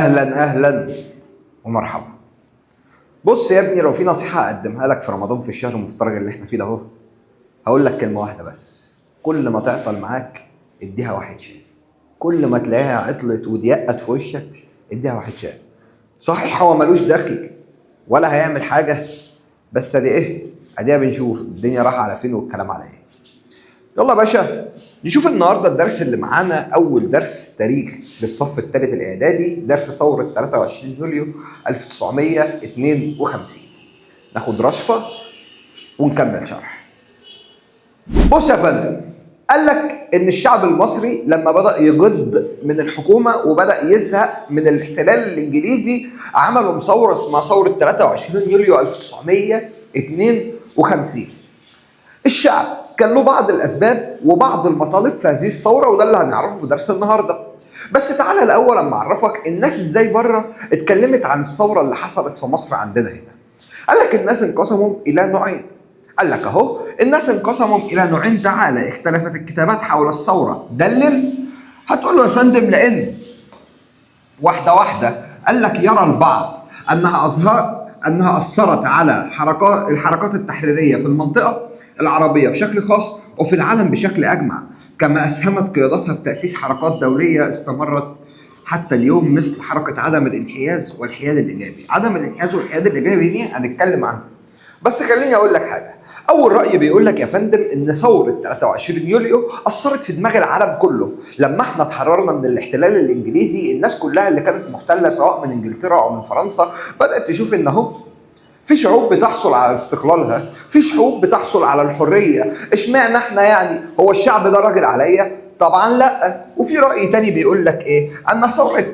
اهلا اهلا ومرحبا. بص يا ابني، لو في نصيحة اقدمها لك في رمضان في الشهر المفترج اللي احنا فيه ده اهو، هقول لك كلمة واحدة بس: كل ما تعطل معاك اديها واحد شاي. كل ما تلاقيها عطلت وضيقت في وشك اديها واحد شاي. صحيح هو ملوش دخل ولا هيعمل حاجه، بس ادي ايه، اديها بنشوف الدنيا رايحة على فين والكلام على ايه. يلا يا باشا نشوف النهارده الدرس اللي معانا، اول درس تاريخ للصف الثالث الاعدادي، درس ثورة 23 يوليو 1952. ناخد رشفه ونكمل شرح. بص يا فندم، قال لك ان الشعب المصري لما بدا يجد من الحكومة وبدا يزهق من الاحتلال الانجليزي عملوا ثورة اسمها ثورة 23 يوليو 1952. الشعب كان له بعض الاسباب وبعض المطالب في هذه الثورة، وده اللي هنعرفه في درس النهارده. بس تعالى الاول اما اعرفك الناس ازاي بره اتكلمت عن الثورة اللي حصلت في مصر عندنا هنا. قال لك الناس انقسموا الى نوعين. قال لك اهو الناس انقسموا الى نوعين. تعالى اختلفت الكتابات حول الثورة، دلل. هتقول له يا فندم لان واحدة واحده. قال لك يرى البعض انها اثرت على الحركات التحريرية في المنطقة العربية بشكل خاص وفي العالم بشكل اجمع، كما اسهمت قيادتها في تاسيس حركات دولية استمرت حتى اليوم، مثل حركة عدم الانحياز والحياد الايجابي. عدم الانحياز والحياد الايجابي دي هنتكلم عنها، بس خليني اقول لك حاجة. اول راي بيقول لك يا فندم ان ثورة 23 يوليو اثرت في دماغ العالم كله. لما احنا اتحررنا من الاحتلال الانجليزي، الناس كلها اللي كانت محتلة سواء من انجلترا او من فرنسا بدات تشوف ان اهو في شعوب بتحصل على استقلالها، في شعوب بتحصل على الحرية، اشمعنى احنا يعني؟ هو الشعب ده راجل عليا؟ طبعا لا. وفي رأي تاني بيقول لك ايه؟ ان ثورة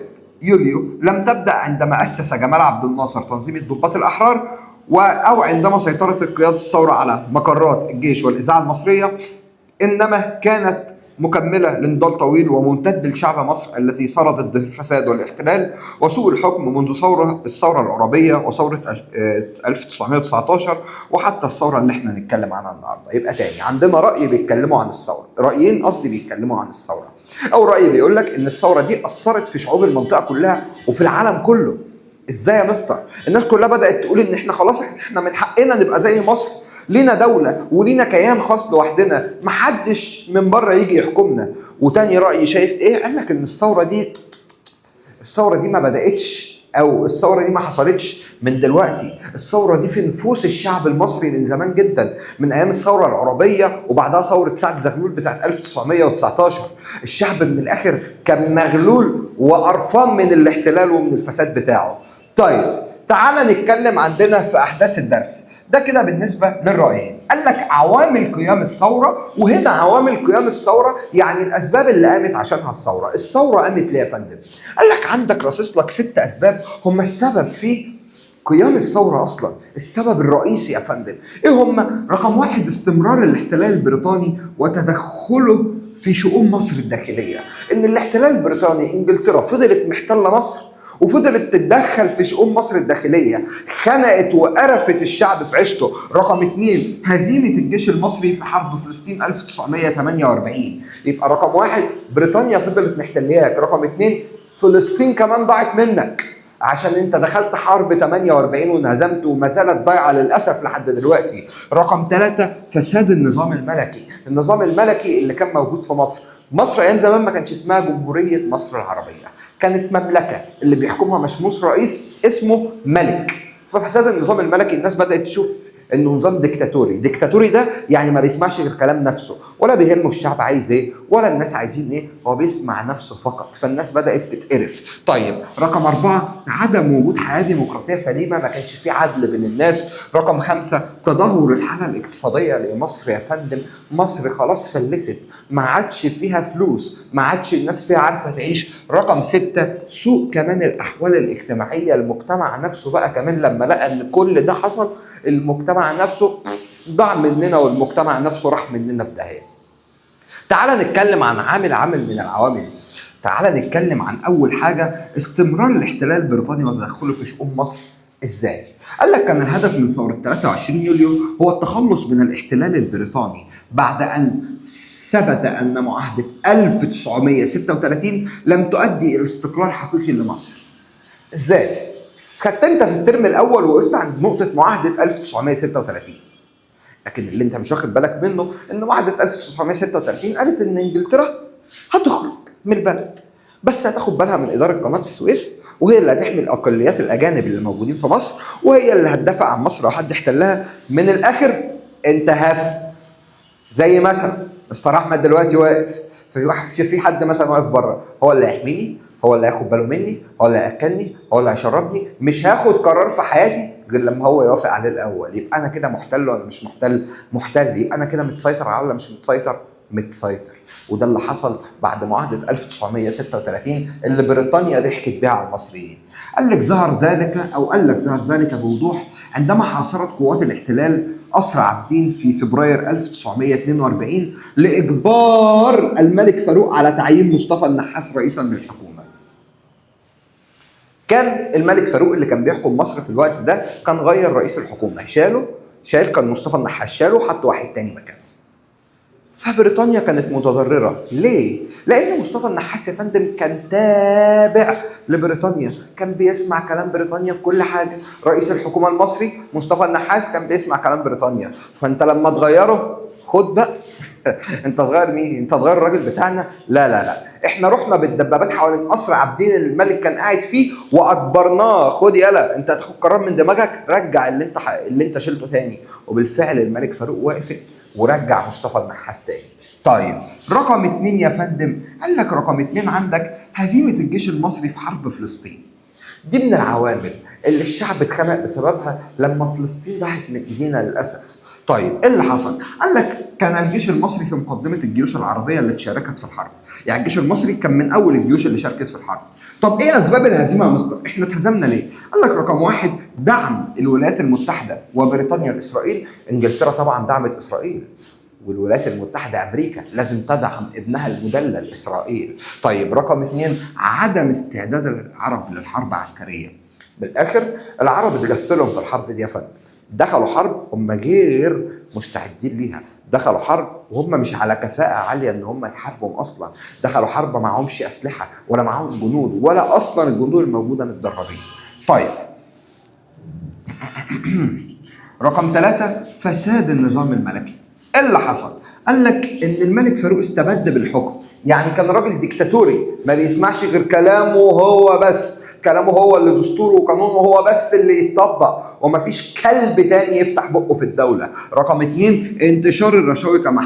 يوليو لم تبدأ عندما أسس جمال عبد الناصر تنظيم الضباط الأحرار أو عندما سيطرت القيادة الثورة على مقرات الجيش والإذاعة المصرية، إنما كانت مكملة لنضال طويل وممتد لشعب مصر الذي صار ضد الفساد والاحتلال وسوء الحكم منذ الثورة العربية وثورة 1919 وحتى الثورة اللي احنا نتكلم عنها النهاردة. يبقى تاني عندنا رأي بيتكلموا عن الثورة، رأيين قصدي بيتكلموا عن الثورة. أول رأي بيقول لك إن الثورة دي أثرت في شعوب المنطقة كلها وفي العالم كله. ازاي يا مستر؟ الناس كلها بدأت تقول ان احنا خلاص احنا من حقنا نبقى زي مصر، لينا دولة ولينا كيان خاص لوحدنا، محدش من بره يجي يحكمنا. وتاني رأي شايف ايه؟ قال لك ان الثورة دي ما بدأتش او الثورة دي ما حصلتش من دلوقتي، الثورة دي في نفوس الشعب المصري من زمان جدا، من ايام الثورة العربية وبعدها ثورة سعد زغلول بتاعت 1919. الشعب من الاخر كان مغلول وقرفان من الاحتلال ومن الفساد بتاعه. طيب تعال نتكلم عندنا في احداث الدرس ده كده بالنسبة للرأيين. قال لك عوامل قيام الثورة، وهنا عوامل قيام الثورة يعني الأسباب اللي قامت عشانها الثورة. الثورة قامت ليه يا فندم؟ قال لك عندك راصص لك 6 أسباب هم السبب في قيام الثورة أصلا، السبب الرئيسي يا فندم. إيه هم؟ رقم 1 استمرار الاحتلال البريطاني وتدخله في شؤون مصر الداخلية. إن الاحتلال البريطاني إنجلترا فضلت محتلة مصر وفضلت تتدخل في شؤون مصر الداخلية، خنقت وقرفت الشعب في عيشته. رقم 2 هزيمة الجيش المصري في حرب فلسطين 1948. يبقى رقم 1 بريطانيا فضلت محتلياك، رقم 2 فلسطين كمان ضاعت منك عشان انت دخلت حرب 48 وانهزمت وما زالت ضايعة للاسف لحد دلوقتي. رقم 3 فساد النظام الملكي، النظام الملكي اللي كان موجود في مصر. مصر ايام زمان ما كانش اسمها جمهورية مصر العربية، كانت مملكة اللي بيحكمها مش رئيس اسمه ملك. ففساد النظام الملكي الناس بدات تشوف انه نظام ديكتاتوري. ديكتاتوري ده يعني ما بيسمعش غير كلام نفسه، ولا بيهمه الشعب عايز ايه ولا الناس عايزين ايه، هو بيسمع نفسه فقط. فالناس بدات تتقرف. طيب رقم 4 عدم وجود حياة ديمقراطية سليمة، ما كانش في عدل بين الناس. رقم 5 تدهور الحالة الاقتصادية لمصر يا فندم. مصر خلاص فلست، ما عادش فيها فلوس، ما عادش الناس فيها عارفه تعيش. رقم 6 سوء كمان الاحوال الاجتماعية، المجتمع نفسه بقى كمان لما لقى ان كل ده حصل المجتمع نفسه ضاع مننا والمجتمع نفسه راح مننا في داهية. تعال نتكلم عن عامل من العوامل دي. تعال نتكلم عن اول حاجة استمرار الاحتلال البريطاني وتدخله في شؤون مصر. ازاي؟ قال لك كان الهدف من ثورة 23 يوليو هو التخلص من الاحتلال البريطاني بعد أن ثبت أن معاهدة 1936 لم تؤدي إلى استقلال حقيقي لمصر. ازاي؟ خدت انت في الترم الاول وقفت عند نقطة معاهدة 1936، لكن اللي انت مش واخد بالك منه ان معاهدة 1936 قالت ان انجلترا هتخرج من البلد، بس هتاخد بالها من ادارة قناة السويس، وهي اللي هتحمي الاقليات الاجانب اللي موجودين في مصر، وهي اللي هتدافع عن مصر لو حد احتلها. من الاخر انت هاف زي مثلا مستر احمد دلوقتي واقف في واحد، في حد مثلا واقف بره، هو اللي هيحميني، هو اللي هياخد باله مني، هو اللي هياكلني، هو اللي هيشربني، مش هاخد قرار في حياتي غير لما هو يوافق عليه الاول. يبقى انا كده محتل ولا مش محتل؟ محتل. يبقى انا كده متسيطر على ولا مش متسيطر؟ متسيطر. وده اللي حصل بعد معاهدة 1936 اللي بريطانيا ضحكت بيها على المصريين. قال لك ظهر ذلك، او قال لك ظهر ذلك بوضوح عندما حاصرت قوات الاحتلال قصر عابدين في فبراير 1942 لاجبار الملك فاروق على تعيين مصطفى النحاس رئيسا للحكومة. كان الملك فاروق اللي كان بيحكم مصر في الوقت ده كان غير رئيس الحكومة، شاله، شال كان مصطفى النحاس، شاله وحط واحد تاني مكانه. فبريطانيا كانت متضررة، ليه؟ لأن مصطفى النحاس يا فندم كان تابع لبريطانيا، كان بيسمع كلام بريطانيا في كل حاجة. رئيس الحكومة المصري مصطفى النحاس كان بيسمع كلام بريطانيا، فأنت لما تغيره خد بقى انت تغير مين؟ انت تغير الراجل بتاعنا؟ لا لا لا، احنا رحنا بالدبابات حوالين قصر عابدين اللي الملك كان قاعد فيه واجبرناه، خد يلا انت هتاخد قرار من دماغك، رجع اللي انت شلته تاني. وبالفعل الملك فاروق وافق ورجع مصطفى النحاس تاني. طيب رقم 2 يا فندم، قال لك رقم 2 عندك هزيمة الجيش المصري في حرب فلسطين. دي من العوامل اللي الشعب اتخنق بسببها لما فلسطين راحت من ايدينا للاسف. طيب ايه اللي حصل؟ قال لك كان الجيش المصري في مقدمة الجيوش العربية اللي تشاركت في الحرب. يعني الجيش المصري كان من اول الجيوش اللي شاركت في الحرب. طب ايه اسباب الهزيمة يا مستر؟ احنا اتهزمنا ليه؟ قال لك رقم 1 دعم الولايات المتحدة وبريطانيا لاسرائيل. انجلترا طبعا دعمت اسرائيل، والولايات المتحدة امريكا لازم تدعم ابنها المدلل اسرائيل. طيب رقم 2 عدم استعداد العرب للحرب عسكرية. بالاخر العرب اتغفلهم في الحرب دي يا فندم، دخلوا حرب هم غير مستعدين ليها، دخلوا حرب وهم مش على كفاءة عالية ان هم يحاربوا اصلا، دخلوا حرب معهمش اسلحة ولا معاهم جنود ولا اصلا الجنود الموجودة متدربين. طيب رقم 3 فساد النظام الملكي. ايه اللي حصل؟ قال لك ان الملك فاروق استبد بالحكم، يعني كان راجل ديكتاتوري ما بيسمعش غير كلامه هو بس، كلامه هو اللي دستوره وقانونه هو بس اللي يتطبق، ومفيش كلب تاني يفتح بقه في الدولة. رقم 2 انتشار الرشاوي كما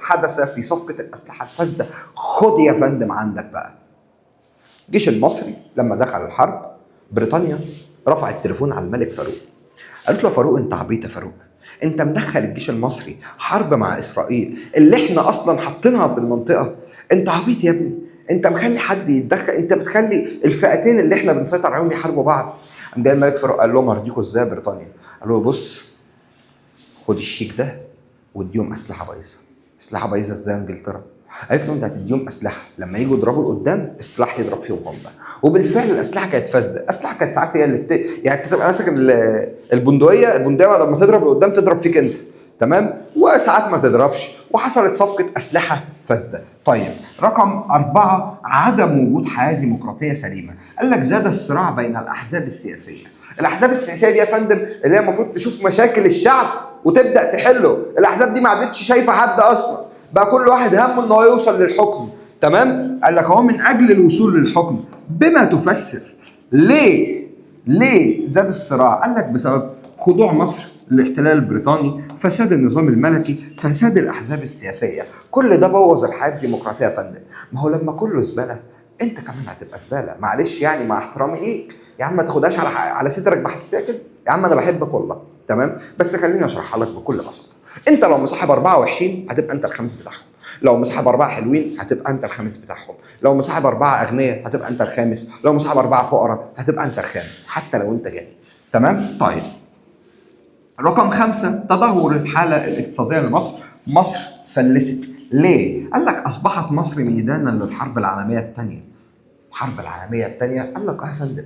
حدث في صفقة الأسلحة الفاسدة. خد يا فندم عندك بقى، الجيش المصري لما دخل الحرب بريطانيا رفعت التليفون على الملك فاروق، قالت له فاروق انت عبيط يا فاروق، انت مدخل الجيش المصري حرب مع اسرائيل اللي احنا اصلا حاطينها في المنطقة، انت عبيط يا ابني، انت مخلي حد يتدخل، انت بتخلي الفئتين اللي احنا بنسيطر عليهم يحاربوا بعض. قام جاي الملك فاروق قال لهم هرضيكوا ازاي يا بريطانيا؟ قالوا له بص خد الشيك ده واديهم اسلحة بايظة. اسلحة بايظة ازاي انجلترا؟ قالت له انت هتديهم اسلحة لما يجوا يضربوا لقدام السلاح يضرب فيهم هم. وبالفعل الاسلحة كانت فاسدة، الاسلحة كانت ساعات هي اللي يعني انت تبقى ماسك البندقية، البندقية لما تضرب لقدام تضرب فيك انت، تمام؟ وساعات ما تضربش، وحصلت صفقة اسلحة فاسدة. طيب رقم 4 عدم وجود حياة ديمقراطية سليمة. قال لك زاد الصراع بين الاحزاب السياسية. الاحزاب السياسية دي يا فندم اللي هي المفروض تشوف مشاكل الشعب وتبدا تحله، الاحزاب دي ما عادتش شايفه حد اصلا، بقى كل واحد همه ان هو يوصل للحكم، تمام؟ قال لك اهو من اجل الوصول للحكم. بما تفسر ليه زاد الصراع؟ قال لك بسبب خضوع مصر للاحتلال البريطاني، فساد النظام الملكي، فساد الاحزاب السياسية، كل ده بوظ الحياة الديمقراطية يا فندم. ما هو لما كله زبالة انت كمان هتبقى زبالة، معلش يعني مع احترامي ليك يا عم، ما تاخدهاش على صدرك بحساسيه كده يا عم، انا بحبك والله، تمام؟ بس خليني اشرحها لك بكل بساطة. انت لو مصاحب 4 وحشين هتبقى انت الخامس بتاعهم، لو مصاحب 4 حلوين هتبقى انت الخامس بتاعهم، لو مصاحب 4 اغنياء هتبقى انت الخامس، لو مصاحب 4 فقراء هتبقى انت الخامس، حتى لو انت غني، تمام؟ طيب رقم 5 تدهور الحالة الاقتصادية لمصر. مصر فلست ليه؟ قال لك اصبحت مصر ميدانا للحرب العالمية الثانية. الحرب العالمية الثانية قال لك اه يا فندم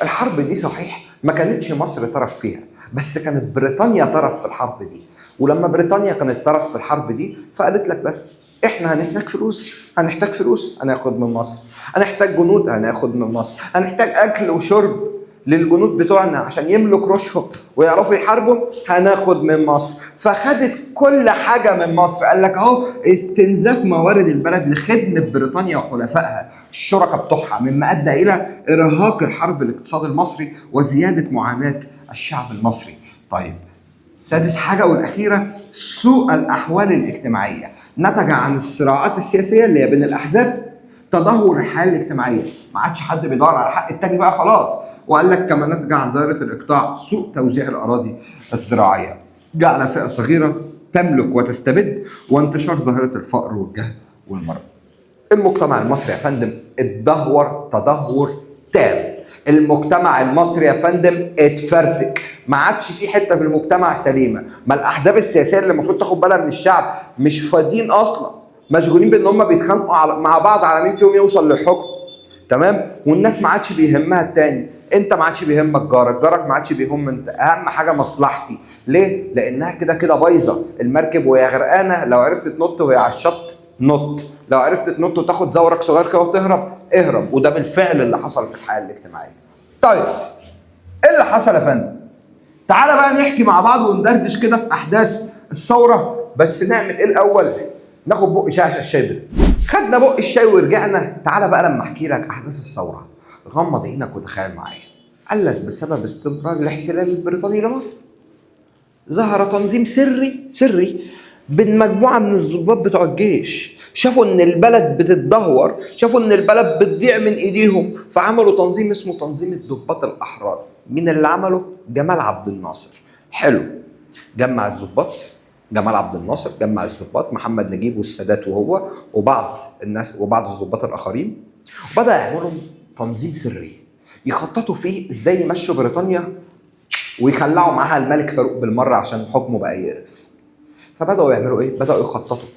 الحرب دي صحيح ما كانتش مصر طرف فيها، بس كانت بريطانيا طرف في الحرب دي، ولما بريطانيا كانت طرف في الحرب دي فقالت لك بس احنا هنحتاج فلوس، هنحتاج فلوس هناخد من مصر، هنحتاج جنود هناخد من مصر، هنحتاج اكل وشرب للجنود بتوعنا عشان يملوا كروشهم ويعرفوا يحاربوا، هناخد من مصر. فخدت كل حاجة من مصر. قال لك اهو استنزاف موارد البلد لخدمة بريطانيا وحلفائها الشركاء بتوعها، مما ادى الى ارهاق الحرب الاقتصاد المصري وزيادة معاناة الشعب المصري. طيب سادس حاجة والاخيرة، سوء الاحوال الاجتماعية نتج عن الصراعات السياسية اللي هي بين الاحزاب، تدهور الحالة الاجتماعية، ما عادش حد بيدور على حق التاني بقى خلاص. وقال لك كما نتج عن ظاهره الاقطاع سوء توزيع الاراضي الزراعية، جعل فئة صغيرة تملك وتستبد، وانتشار ظاهره الفقر والجهل والمرض. المجتمع المصري يا فندم اتدهور تدهور تام. المجتمع المصري يا فندم اتفرتك، ما عادش في حتة في المجتمع سليمة. ما الاحزاب السياسية اللي المفروض تاخد بالها من الشعب مش فاضيين اصلا، مشغولين بان هم بيتخانقوا مع بعض على مين فيهم يوصل للحكم، تمام؟ والناس ما عادش بيهمها التاني، انت ما عادش بيهمك جارك، جارك ما عادش بيهم انت، اهم حاجة مصلحتي. ليه؟ لانها كده كده بايظة المركب وهي غرقانة، لو عرفت تنط وهي على الشط نط، لو عرفت تنط وتاخد زورك صغير كده وتهرب اهرب. وده بالفعل اللي حصل في الحياة الاجتماعية. طيب ايه اللي حصل يا فندم؟ تعالى بقى نحكي مع بعض وندردش كده في احداث الثورة. بس نعمل ايه الاول؟ ناخد بق شاي عشان الشاي ده. خدنا بق الشاي ورجعنا. تعالى بقى لما احكي لك احداث الثورة. غمض عينك وتخيل معايا. قال لك بسبب استمرار الاحتلال البريطاني لمصر ظهر تنظيم سري بين مجموعة من الضباط بتوع الجيش. شافوا ان البلد بتتدهور، شافوا ان البلد بتضيع من ايديهم، فعملوا تنظيم اسمه تنظيم الضباط الاحرار. مين اللي عمله؟ جمال عبد الناصر. حلو، جمع الضباط، جمال عبد الناصر جمع الضباط، محمد نجيب والسادات وهو وبعض الناس وبعض الضباط الاخرين، وبدا يعملوا تنظيم سري يخططوا فيه ازاي يمشوا بريطانيا ويخلعوا معاها الملك فاروق بالمرة عشان حكمه بقى يقرف. فبداوا يعملوا ايه؟ بداوا يخططوا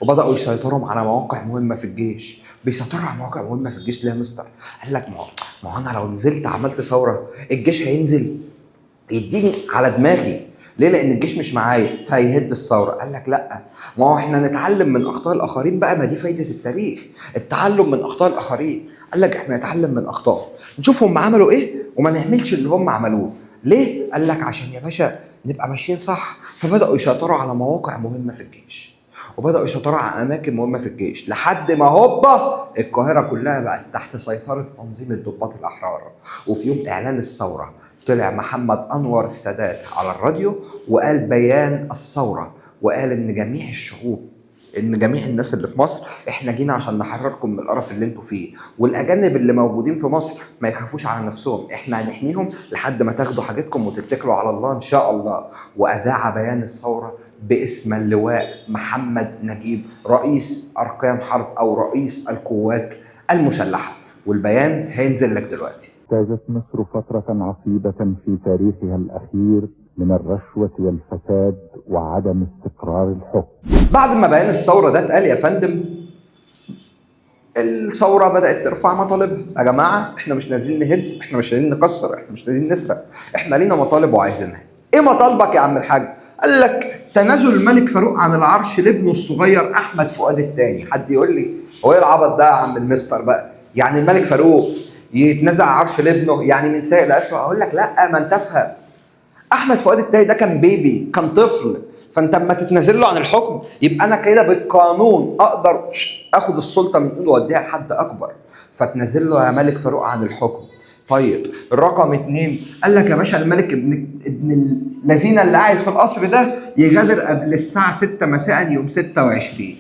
وبداوا يسيطروا على مواقع مهمة في الجيش. بيسيطروا على مواقع مهمة في الجيش ليه يا مستر؟ قال لك ما هو انا لو نزلت عملت ثورة الجيش هينزل يديني على دماغي. ليه؟ لان الجيش مش معايا فهيهد الثورة. قال لك لا، ما هو احنا نتعلم من اخطاء الاخرين بقى، ما دي فايده التاريخ، التعلم من اخطاء الاخرين. قال لك احنا نتعلم من اخطائهم، نشوف هم عملوا ايه وما نعملش اللي هم عملوه. ليه؟ قال لك عشان يا باشا نبقى ماشيين صح. فبداوا يسيطروا على مواقع مهمة في الجيش، وبداوا يسيطروا على اماكن مهمة في الجيش، لحد ما هوبا القاهرة كلها بقت تحت سيطرة تنظيم الضباط الاحرار. وفي يوم اعلان الثورة طلع محمد انور السادات على الراديو وقال بيان الثورة، وقال ان جميع الشعوب، ان جميع الناس اللي في مصر، احنا جينا عشان نحرركم من القرف اللي انتوا فيه، والاجانب اللي موجودين في مصر ما يخافوش على نفسهم، احنا هنحميهم لحد ما تاخدوا حاجتكم وتتكلوا على الله ان شاء الله. واذاع بيان الثورة باسم اللواء محمد نجيب رئيس اركان حرب او رئيس القوات المسلحة. والبيان هينزل لك دلوقتي. اجتازت مصر فترة عصيبة في تاريخها الأخير من الرشوة والفساد وعدم استقرار الحكم. بعد ما بيان الثورة ده اتقال يا فندم، الثورة بدات ترفع مطالبها. يا جماعة احنا مش نازلين نهد، احنا مش نازلين نكسر، احنا مش نازلين نسرق، احنا لينا مطالب وعايزينها. ايه مطالبك يا عم الحاج؟ قال لك تنازل الملك فاروق عن العرش لابنه الصغير احمد فؤاد الثاني. حد يقول لي هو ايه العبط ده يا عم المستر بقى؟ يعني الملك فاروق يتنازل عن العرش لابنه يعني من سيء لاسوء؟ اقول لك لا، ما انت افهم. احمد فؤاد التاني ده كان بيبي، كان طفل، فانت اما تتنازل له عن الحكم يبقى انا كده بالقانون اقدر اخد السلطة من ايده واديها لحد اكبر، فتنازل له يا ملك فاروق عن الحكم. طيب رقم 2، قال لك يا باشا الملك ابن الذين اللي قاعد في القصر ده يغادر قبل الساعة 6 مساء يوم 26.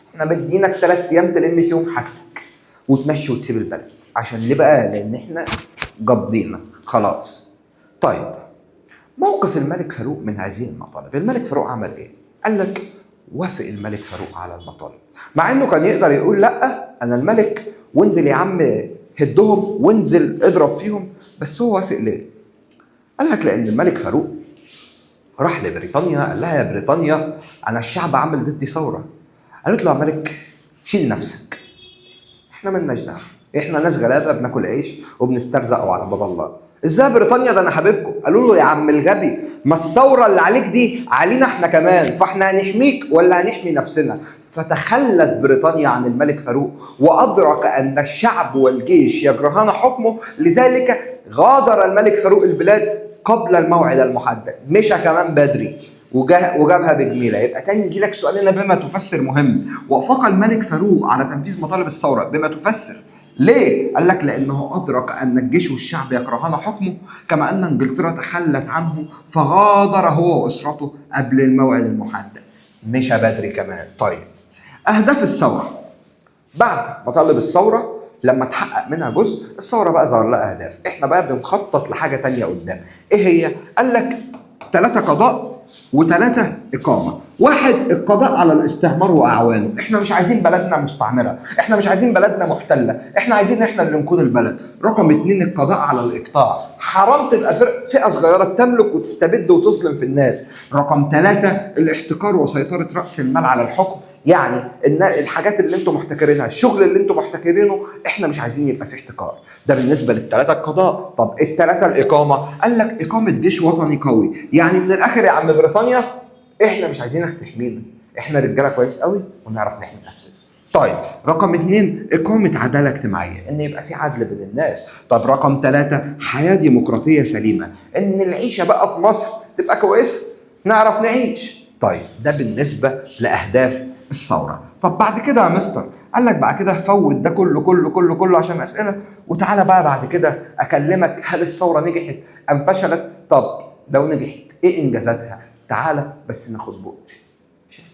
احنا مدينك 3 ايام تلم فيهم حاجتك وتمشي وتسيب البلد. عشان ليه بقى؟ لان احنا قضينا خلاص. طيب موقف الملك فاروق من هذه المطالب، الملك فاروق عمل ايه؟ قال لك وافق الملك فاروق على المطالب، مع انه كان يقدر يقول لا انا الملك وانزل يا عم هدهم وانزل اضرب فيهم، بس هو وافق ليه؟ قال لك لان الملك فاروق راح لبريطانيا قال لها يا بريطانيا انا الشعب عامل ضدي ثورة. قالت له يا ملك شيل نفسك، احنا مالناش دعوه، احنا ناس غلابة بناكل عيش وبنسترزق على باب الله، ازاي بريطانيا ده انا حبيبكم؟ قالوا له يا عم الغبي، ما الثورة اللي عليك دي علينا احنا كمان، فاحنا هنحميك ولا هنحمي نفسنا؟ فتخلت بريطانيا عن الملك فاروق، وادرك ان الشعب والجيش يكرهان حكمه، لذلك غادر الملك فاروق البلاد قبل الموعد المحدد، مشى كمان بدري وجابها بجميله. يبقى تاني يجي لك سؤال هنا بما تفسر مهم، وافق الملك فاروق على تنفيذ مطالب الثورة بما تفسر. ليه؟ قال لك لانه ادرك ان الجيش والشعب يكرهان حكمه، كما ان انجلترا تخلت عنه فغادر هو واسرته قبل الموعد المحدد، مشى بدري كمان. طيب اهداف الثورة بعد مطالب الثورة لما تحقق منها جزء، الثورة بقى ظهر لها اهداف، احنا بقى بنخطط لحاجة تانية قدام. ايه هي؟ قال لك 3 قضاء و3 اقامه. 1 القضاء على الاستعمار واعوانه، احنا مش عايزين بلدنا مستعمرة، احنا مش عايزين بلدنا محتلة، احنا عايزين احنا اللي نقود البلد. رقم 2 القضاء على الاقطاع، حرام تبقى فئة صغيرة تملك وتستبد وتظلم في الناس. رقم 3 الاحتكار وسيطرة راس المال على الحكم، يعني ان الحاجات اللي انتم محتكرينها، الشغل اللي انتم محتكرينه، احنا مش عايزين يبقى في احتكار. ده بالنسبة للثلاثه القضاء. طب الثلاثة الاقامة، قال لك اقامه جيش وطني قوي، يعني من الاخر يا عم بريطانيا احنا مش عايزينك تحمينا، احنا رجاله كويس قوي ونعرف نحمي نفسنا. طيب رقم 2 اقامه عدالة اجتماعية، ان يبقى في عدل بين الناس. طب رقم 3 حياة ديمقراطية سليمة، ان العيشة بقى في مصر تبقى كويسة، نعرف نعيش. طيب ده بالنسبة لاهداف الثورة. طب بعد كده يا مستر، قال لك بعد كده فوت ده كله كله كله كله عشان اسئلة، وتعالى بقى بعد كده اكلمك هل الثورة نجحت ام فشلت؟ طب لو نجحت ايه انجازاتها؟ تعالى بس ناخد بق شاي.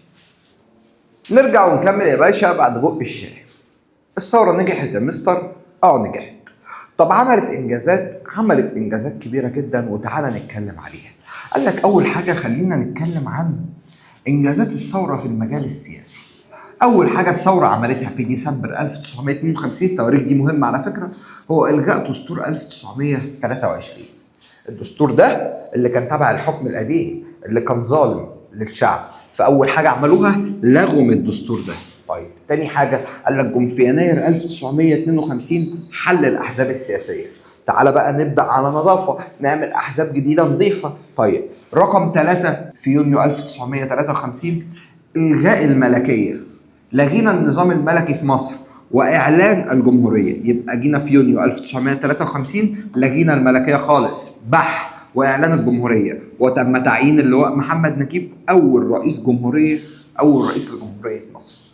نرجع ونكمل يا باشا بعد بق الشاي. الثورة نجحت يا مستر؟ نجحت. طب عملت انجازات؟ عملت انجازات كبيرة جدا، وتعالى نتكلم عليها. قال لك اول حاجة خلينا نتكلم عن انجازات الثورة في المجال السياسي. اول حاجة الثورة عملتها في ديسمبر 1952، التواريخ دي مهمة على فكرة، هو الغاء دستور 1923. الدستور ده اللي كان تبع الحكم القديم اللي كان ظالم للشعب، فاول حاجة عملوها لغوا من الدستور ده. طيب تاني حاجة قال لك جم في يناير 1952 حل الاحزاب السياسية. تعالى بقى نبدا على نظافة، نعمل احزاب جديدة نظيفة. طيب رقم 3 في يونيو 1953 الغاء الملكية، لغينا النظام الملكي في مصر واعلان الجمهورية. يبقى جينا في يونيو 1953 لغينا الملكية خالص بح، واعلان الجمهورية، وتم تعيين اللواء محمد نجيب اول رئيس جمهورية، اول رئيس لجمهوريه مصر.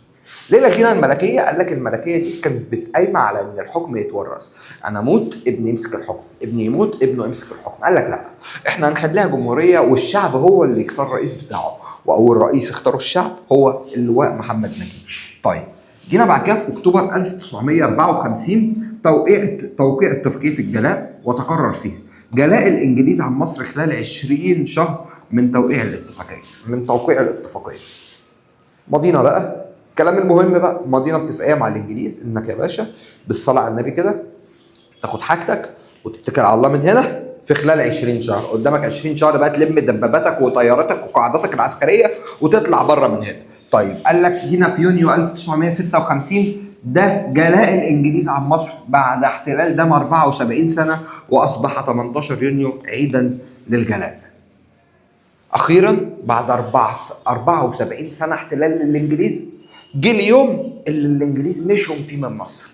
ليه لغينا الملكية؟ قال لك الملكية دي كانت بتقايمه على ان الحكم يتورث، انا اموت ابني يمسك الحكم، ابني يموت ابنه يمسك الحكم. قال لك لا، احنا هنخليها جمهورية والشعب هو اللي يختار الرئيس بتاعه، واول رئيس اختاره الشعب هو اللواء محمد نجيب. طيب جينا بعد كده في اكتوبر 1954 توقيع اتفاقية الجلاء، وتقرر فيها جلاء الانجليز عن مصر خلال 20 شهر من توقيع الاتفاقية، من توقيع الاتفاقية. ماضينا بقى الكلام المهم بقى، ماضينا اتفاقية مع الانجليز انك يا باشا بالصلاة على النبي كده تاخد حاجتك وتتكل على الله من هنا في خلال 20 شهر. قدامك 20 شهر بقى تلم دباباتك وطياراتك وقاعداتك العسكرية وتطلع بره من هنا. طيب قال لك جينا في يونيو 1956 ده جلاء الانجليز عن مصر بعد احتلال دام 74 سنة، واصبح 18 يونيو عيدا للجلاء. اخيرا بعد 74 سنة احتلال للانجليز، جه اليوم اللي الانجليز مشوا فيه من مصر،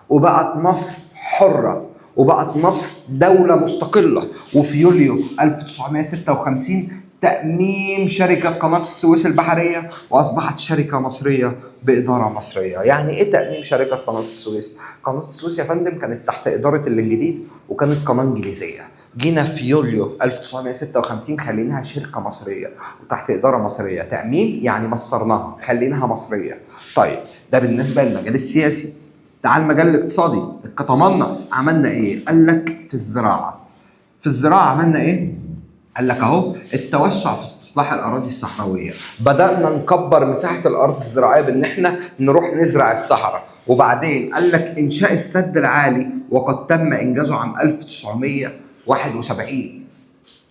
وبقت مصر حره، وبقت مصر دولة مستقلة. وفي يوليو 1956 تأميم شركة قناة السويس البحرية، وأصبحت شركة مصرية بإدارة مصرية. يعني إيه تأميم شركة قناة السويس؟ قناة السويس يا فندم كانت تحت إدارة الإنجليز، وكانت قناة إنجليزية. جينا في يوليو 1956 خليناها شركة مصرية وتحت إدارة مصرية. تأميم يعني مصرناها، خليناها مصرية. طيب ده بالنسبة للمجال السياسي. تعال المجال الاقتصادي، الكتمنص عملنا ايه؟ قال لك في الزراعة. في الزراعة عملنا ايه؟ قال لك اهو التوسع في استصلاح الاراضي الصحراوية، بدانا نكبر مساحة الارض الزراعية بان احنا نروح نزرع الصحراء. وبعدين قال لك انشاء السد العالي، وقد تم انجازه عام 1971.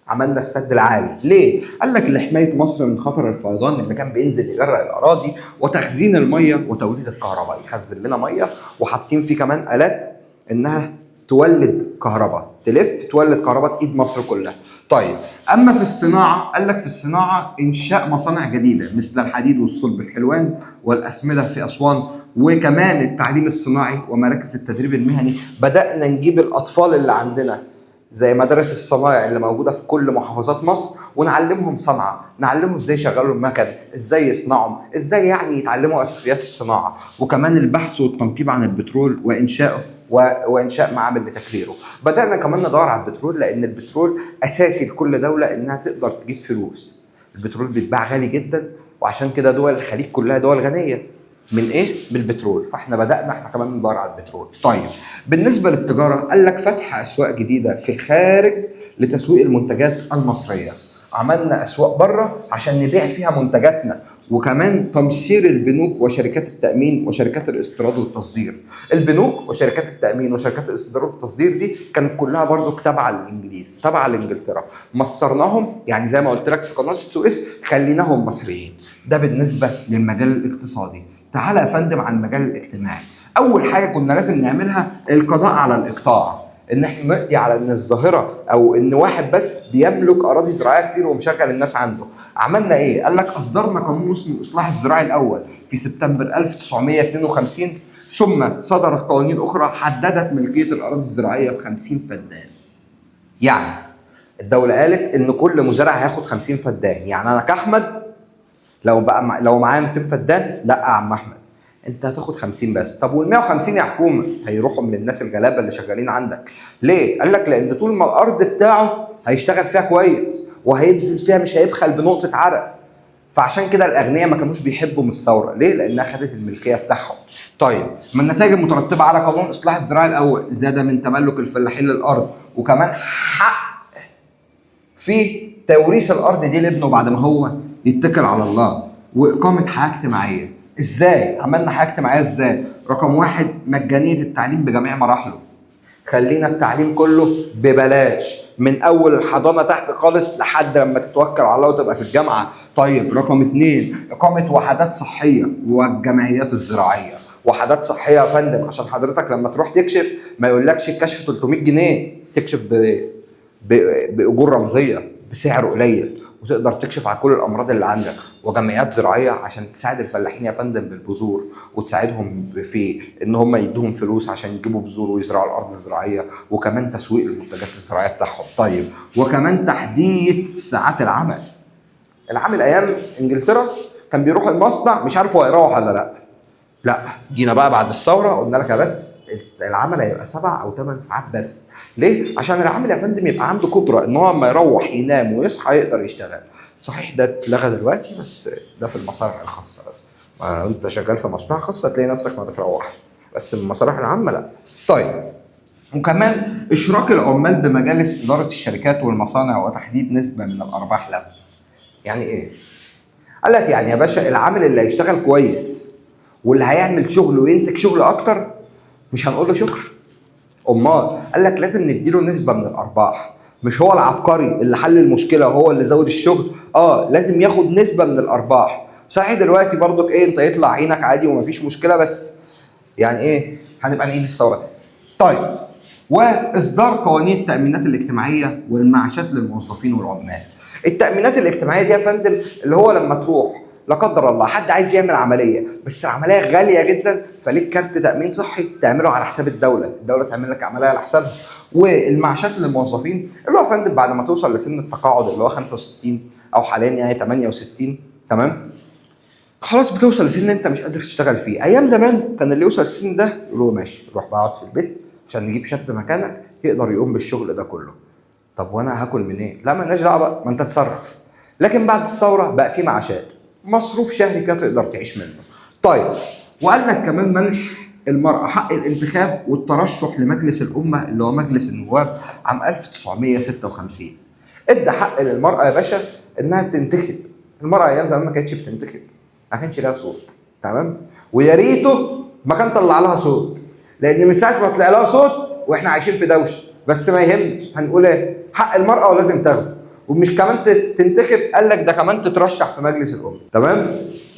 عملنا السد العالي ليه؟ قال لك لحماية مصر من خطر الفيضان اللي كان بينزل يغرق الاراضي، وتخزين المية وتوليد الكهرباء، يخزن لنا مية، وحاطين فيه كمان الات انها تولد كهرباء. تلف تولد كهرباء تقيد مصر كلها. طيب اما في الصناعة، قال لك في الصناعة انشاء مصانع جديدة مثل الحديد والصلب في حلوان والاسمده في اسوان، وكمان التعليم الصناعي ومراكز التدريب المهني. بدانا نجيب الاطفال اللي عندنا زي مدارس الصنايع اللي موجودة في كل محافظات مصر، ونعلمهم صنعه، نعلمهم ازاي يشغلوا المكن، ازاي يصنعوا، ازاي يعني يتعلموا اساسيات الصناعة، وكمان البحث والتنقيب عن البترول وانشائه وانشاء معامل لتكريره. بدانا كمان ندور على البترول، لان البترول اساسي لكل دولة انها تقدر تجيب فلوس. البترول بيتباع غالي جدا، وعشان كده دول الخليج كلها دول غنية من ايه؟ بالبترول. فاحنا بدانا احنا كمان ندور على البترول. طيب بالنسبة للتجارة، قال لك فتح اسواق جديدة في الخارج لتسويق المنتجات المصرية. عملنا اسواق بره عشان نبيع فيها منتجاتنا، وكمان تمصير البنوك وشركات التامين وشركات الاستيراد والتصدير. البنوك وشركات التامين وشركات الاستيراد والتصدير دي كانت كلها برضو تابعه للانجليز، تابعه لانجلترا. مصرناهم يعني زي ما قلت لك في قناة السويس، خليناهم مصريين. ده بالنسبة للمجال الاقتصادي. تعالى يا فندم على المجال الاجتماعي. اول حاجة كنا لازم نعملها القضاء على الاقطاع، ان احنا نقضي على ان الظاهرة او ان واحد بس بيملك اراضي زراعية كتير ومشغل الناس عنده. عملنا ايه؟ قال لك اصدرنا قانون اسمه الاصلاح الزراعي الاول في سبتمبر 1952، ثم صدرت قوانين اخرى حددت ملكية الاراضي الزراعية ب 50 فدان. يعني الدولة قالت ان كل مزارع هياخد 50 فدان، يعني انا كاحمد لو بقى لو معايا 200 فدان، لا يا عم احمد انت هتاخد 50 بس. طب وال 150 يا حكومة هيروحوا من الناس الغلابة اللي شغالين عندك. ليه؟ قال لك لان طول ما الارض بتاعه هيشتغل فيها كويس وهيبذل فيها، مش هيبخل بنقطة عرق. فعشان كده الاغنياء ما كانوش بيحبوا من الثورة، ليه؟ لانها خدت الملكية بتاعهم. طيب ما النتائج المترتبة على قانون الاصلاح الزراعي الاول؟ زاد من تملك الفلاحين للارض، وكمان حق في توريث الارض دي لابنه بعد ما هو يتكل على الله، واقامه حياة اجتماعية. ازاي عملنا حياة اجتماعية؟ ازاي؟ رقم واحد، مجانية التعليم بجميع مراحله. خلينا التعليم كله ببلاش من اول الحضانة تحت خالص لحد لما تتوكل على الله وتبقى في الجامعة. طيب رقم 2، اقامه وحدات صحية والجمعيات الزراعية. وحدات صحية يا فندم عشان حضرتك لما تروح تكشف ما يقولكش الكشف 300 جنيه، تكشف باجور رمزية بسعر قليل، وتقدر تكشف على كل الامراض اللي عندك. وجمعيات زراعية عشان تساعد الفلاحين يا فندم بالبذور، وتساعدهم في ان هم يدوهم فلوس عشان يجيبوا بذور ويزرعوا الارض الزراعية، وكمان تسويق المنتجات الزراعية بتاعهم. طيب وكمان تحديد ساعات العمل. العامل ايام انجلترا كان بيروح المصنع مش عارف هو هيروح ولا لا. لا، جينا بقى بعد الثورة قلنا لك يا بس العمل هيبقى 7 أو 8 ساعات بس. ليه؟ عشان العامل يا فندم يبقى عنده قدره ان هو لما يروح ينام ويصحى يقدر يشتغل. صحيح ده اتلغى دلوقتي، بس ده في المصالح الخاصة بس. ما انت شغال في مصلحة خاصة تلاقي نفسك ما بتروحش، بس المصالح العامة لا. طيب وكمان اشراك العمال بمجالس ادارة الشركات والمصانع وتحديد نسبه من الارباح لهم. يعني ايه؟ قال لك يعني يا باشا العامل اللي هيشتغل كويس واللي هيعمل شغل وينتج شغل اكتر مش هنقول له شكر. امال قال لك لازم نديله نسبه من الارباح. مش هو العبقري اللي حل المشكلة وهو اللي زود الشغل، لازم ياخد نسبه من الارباح. صحيح دلوقتي برضك ايه، انت يطلع عينك عادي ومفيش مشكلة، بس يعني ايه، هنبقى نعيد الثورة تاني. طيب واصدار قوانين التامينات الاجتماعية والمعاشات للموظفين والعمال. التامينات الاجتماعية دي يا فندم اللي هو لما تروح لا قدر الله حد عايز يعمل عملية، بس العملية غالية جدا، فليك كارت تامين صحي تعمله على حساب الدولة، الدولة تعمل لك عملية على حسابها. والمعاشات للموظفين اللي هو يا فندم بعد ما توصل لسن التقاعد اللي هو 65 او حاليا يعني 68، تمام؟ خلاص بتوصل لسن انت مش قادر تشتغل فيه. ايام زمان كان اللي يوصل السن ده يقولوا ماشي روح بقى اقعد في البيت عشان نجيب شاب مكانك يقدر يقوم بالشغل ده كله. طب وانا هاكل منين؟ إيه؟ لا مالناش دعوه بقى، ما انت تتصرف. لكن بعد الثورة بقى في معاشات، مصروف شهري كده تقدر تعيش منه. طيب وقال لك كمان منح المرأة حق الانتخاب والترشح لمجلس الأمة اللي هو مجلس النواب عام 1956. ادى حق للمرأة يا باشا إنها تنتخب. المرأة أيام زمان ما كانتش بتنتخب، ما كانش لها صوت، تمام؟ ويا ريته ما كان طلع لها صوت، لأن من ساعة ما طلع لها صوت وإحنا عايشين في دوشة. بس ما يهمش، هنقول إيه؟ حق المرأة ولازم تاخده. ومش كمان تنتخب، قال لك ده كمان تترشح في مجلس الأمة، تمام؟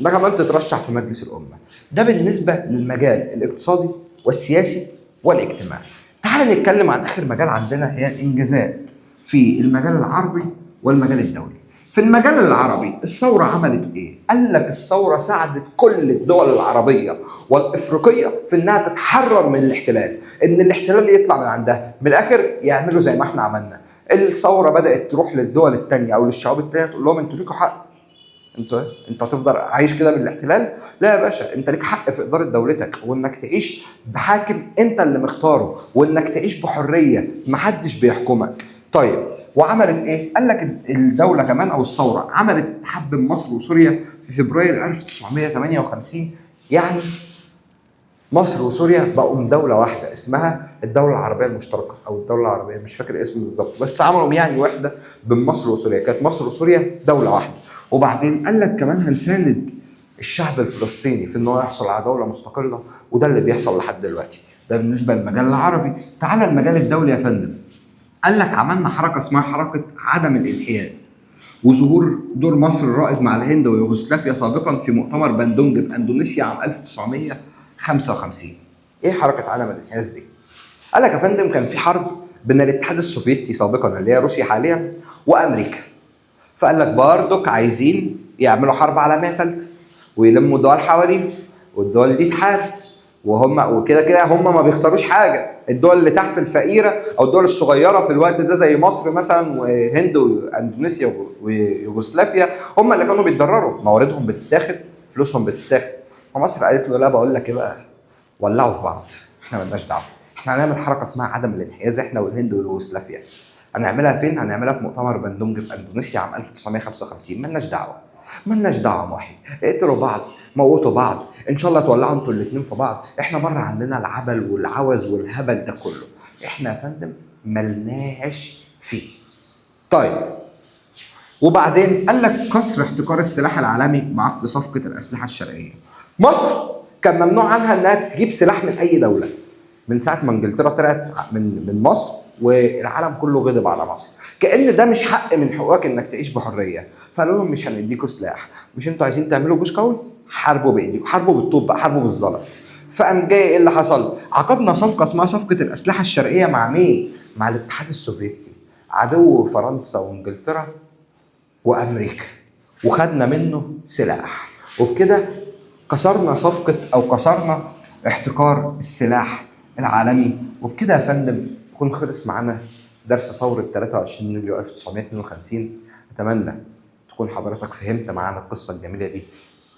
ده كمان تترشح في مجلس الأمة. ده بالنسبة للمجال الاقتصادي والسياسي والاجتماعي. تعال نتكلم عن اخر مجال عندنا، هي الانجازات في المجال العربي والمجال الدولي. في المجال العربي الثورة عملت ايه؟ قال لك الثورة ساعدت كل الدول العربية والافريقية في انها تتحرر من الاحتلال، ان الاحتلال يطلع من عندها، من الاخر يعملوا زي ما احنا عملنا. الثورة بدأت تروح للدول التانية او للشعوب التانية تقول لهم انتوا ليكوا حق، انت هتفضل عايش كده بالاحتلال؟ لا يا باشا، انت ليك حق في ادارة دولتك، وانك تعيش بحاكم انت اللي مختاره، وانك تعيش بحرية محدش بيحكمك. طيب وعملت ايه؟ قال لك الدولة كمان او الثورة عملت اتحاد بين مصر وسوريا في فبراير 1958، يعني مصر وسوريا بقوا دولة واحدة اسمها الدولة العربية المشتركة أو الدولة العربية، مش فاكر اسمه بالظبط، بس عملوا يعني وحدة بين مصر وسوريا، كانت مصر وسوريا دولة واحدة. وبعدين قال لك كمان هنساند الشعب الفلسطيني في إن هو يحصل على دولة مستقلة، وده اللي بيحصل لحد دلوقتي. ده بالنسبة للمجال العربي. تعال المجال الدولي يا فندم. قال لك عملنا حركة اسمها حركة عدم الانحياز، وظهور دور مصر الرائد مع الهند ويوغوسلافيا سابقا في مؤتمر باندونج باندونيسيا عام 1955. ايه حركة عدم الانحياز دي؟ قال لك يا فندم كان في حرب بين الاتحاد السوفيتي سابقا اللي هي روسيا حاليا وامريكا. فقال لك برضك عايزين يعملوا حرب عالمية ثالثة ويلموا دول حواليهم، والدول دي تحارب، وهم وكده كده هم ما بيخسروش حاجة. الدول اللي تحت الفقيرة او الدول الصغيرة في الوقت ده زي مصر مثلا وهند واندونيسيا ويوغوسلافيا هم اللي كانوا بيتضرروا، مواردهم بتتاخد، فلوسهم بتتاخد. فمصر قالت له لا، بقول لك ايه بقى، ولعوا في بعض، احنا مالناش دعوه، احنا هنعمل حركة اسمها عدم الانحياز احنا والهند ويوغوسلافيا. هنعملها فين؟ هنعملها في مؤتمر بندونج في اندونيسيا عام 1955. مالناش دعوه، مالناش دعوه محي، اقتلوا بعض، موتوا بعض، ان شاء الله تولعوا انتوا الاثنين في بعض، احنا بره عندنا العبل والعوز والهبل ده كله، احنا يا فندم ملناش فيه. طيب وبعدين قال لك كسر احتكار السلاح العالمي بعقد صفقة الاسلحة الشرقية. مصر كان ممنوع عنها انها تجيب سلاح من اي دولة من ساعة ما انجلترا طلعت من مصر، والعالم كله غضب على مصر، كأن ده مش حق من حقوقك انك تعيش بحرية. فقالوا لهم مش هنديكوا سلاح، مش انتوا عايزين تعملوا جيش قوي؟ حاربوا بايديكم، حاربوا بالطوب بقى، حاربوا بالزلط. فقام جاي ايه اللي حصل؟ عقدنا صفقة اسمها صفقة الاسلحة الشرقية مع مين؟ مع الاتحاد السوفيتي، عدو فرنسا وانجلترا وامريكا، وخدنا منه سلاح، وبكده كسرنا صفقة او كسرنا احتكار السلاح العالمي. وبكده يا فندم يكون خلص معانا درس ثورة 23 يوليو 1952. اتمنى تكون حضرتك فهمت معانا القصة الجميلة دي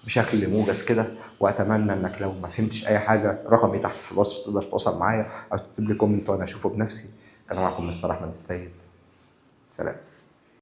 بشكل موجز كده، واتمنى انك لو ما فهمتش اي حاجة رقمي تحت في الوصف تقدر تتواصل معايا او تكتب لي comment وانا اشوفه بنفسي. كان معكم مستر احمد السيد، سلام.